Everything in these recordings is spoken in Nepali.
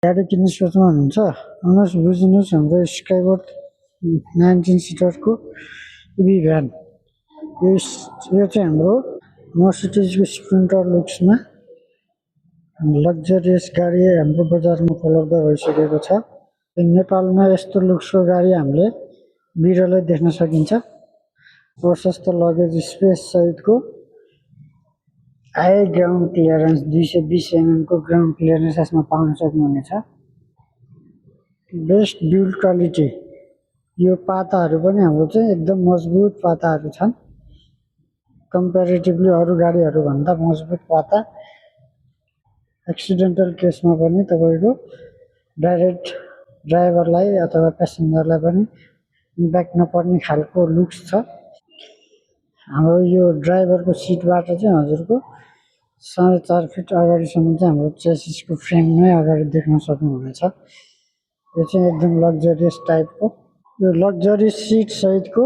गाडी किन्ने सोचमा हुनुहुन्छ आउनुहोस् बुझ्नुहोस् हाम्रो स्काइबोर्ड 19 सिटरको इभी भ्यान यो चाहिँ हाम्रो मर्सिडिजको स्प्रिन्टर लुक्समा लग्जरियस गाडी हाम्रो बजारमा उपलब्ध भइसकेको छ। नेपालमा यस्तो लुक्सको गाडी हामीले बिरलै देख्न सकिन्छ। प्रशस्त लगेज स्पेस सहितको हाई ग्राउन्ड क्लियरेन्स 220 mm को ग्राउन्ड क्लियरेन्स यसमा पाउन सक्नुहुनेछ। बेस्ट बिल्ड क्वालिटी, यो पाताहरू पनि हाम्रो चाहिँ एकदम मजबुत पाताहरू छन्। कम्पेरिटिभली अरू गाडीहरू भन्दा मजबुत पाता। एक्सिडेन्टल केसमा पनि तपाईको डाइरेक्ट ड्राइभरलाई अथवा प्यासेन्जरलाई पनि इम्प्याक्ट नपर्ने खालको लुक्स छ। हाम्रो यो ड्राइभरको सिटबाट चाहिँ हजुरको 4.5 फिट अगाडिसम्म चाहिँ हाम्रो चेसिसको फ्रेम नै अगाडि देख्न सक्नुहुनेछ। यो चाहिँ एकदम लग्जरियस टाइपको, यो लग्जरी सिट सहितको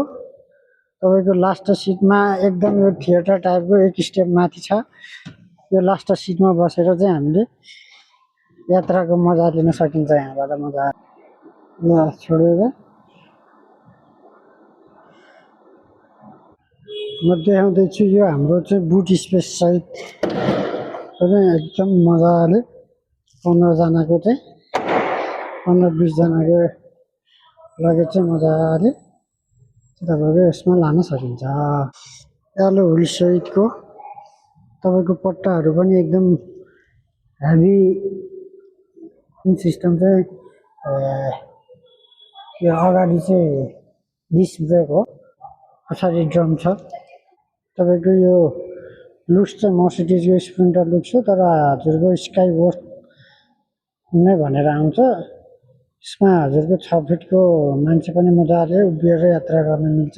तपाईको लास्ट सिटमा एकदम यो थिएटर टाइपको एक स्टेप माथि छ। यो लास्ट सिटमा बसेर चाहिँ हामीले यात्राको मजा लिन सकिन्छ। यहाँबाट मजा छोडेर म देखाउँदैछु यो हाम्रो चाहिँ बुट स्पेस सहित पनि एकदम मजाले 15 जनाको चाहिँ 15-20 जनाको लगेज चाहिँ मजाले तपाईको यसमा लान सकिन्छ। एलो हुल सहितको तपाईको पट्टाहरू पनि एकदम हेभी सिस्टम चाहिँ यो अगाडि चाहिँ डिस्क ब्रेक हो, पछाडि ड्रम छ। तपाईको यो लुक्स चाहिँ मर्सिडिजको स्प्रिन्टर लुक्स हो, तर हजुरको स्काइबोर्ड नै भनेर आउँछ। यसमा हजुरको 6 फिटको मान्छे पनि मजाले उभिएर यात्रा गर्न मिल्छ।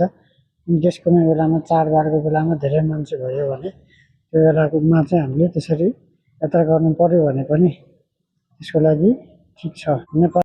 इनकेस कुनै बेलामा चाडबाडको बेलामा धेरै मान्छे भयो भने त्यो बेलामा चाहिँ हामीले त्यसरी यात्रा गर्नु पर्यो भने पनि त्यसको लागि ठिक छ। नेपाल